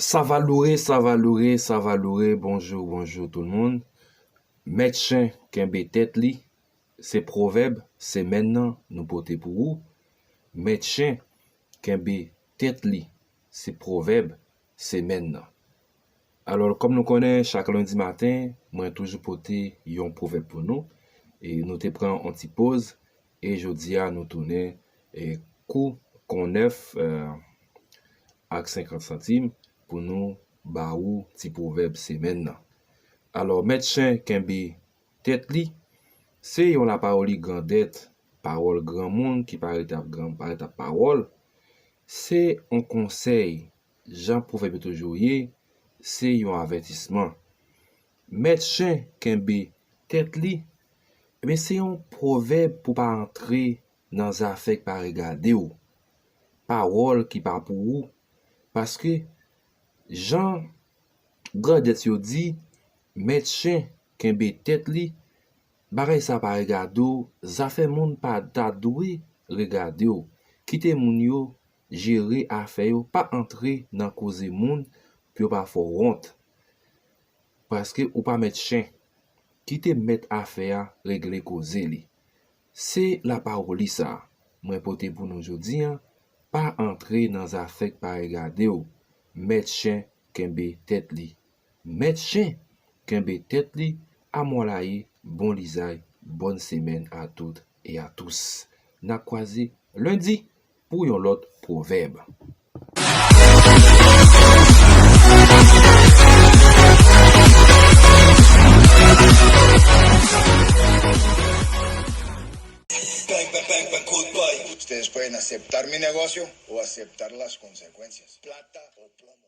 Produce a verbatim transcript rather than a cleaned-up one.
Sa va loure, sa va loure, sa va loure. Bonjou, bonjou tout moun. Mèt chen kenbe tèt li, se pwovèb semèn nan nou pote pou ou. Mèt chen kenbe tèt li, se pwovèb semèn nan. Alò, kòm nou konnen, chak lendi maten, mwen toujou pote yon pwovèb pou nou. E nou te pran yon ti poz, e jodi a nou tounen e kou kon nèf, e, ak senkant santim pou nou ba ou ti pwovèb semèn nan. Alò, mèt chen kenbe tèt li, se yon lapawòli grandèt, pawòl granmoun ki parèt ap gran, parèt ap pawòl, se yon konsèy, jan pwovèb yo toujou ye, se yon avètisman. Mèt chen kenbe tèt li, ebyen se yon pwovèb pou pa antre nan zafè k pa regade w, pawòl ki pa pou ou, paske jan grandèt yo di, mèt chen kenbe tèt li, bagay sa pa regade w, zafè moun pa ta dwe regade w. Kite moun yo jere afè yo, pa antre nan koze moun pou yo pa fè w wont. Paske ou pa mèt chen. Kite mèt afè a regle koze li. Se lapawòli sa a mwen pote pou nou jodi a, pa antre nan zafè k pa regade w. Mèt chen kenbe tèt li. Mèt chen kenbe tèt li, amwalaye, bon lizay, bòn semèn a tout e a tous. N a kwaze lendi pou yon lòt pwovèb. Ustedes pueden aceptar mi negocio o aceptar las consecuencias. Plata o plomo.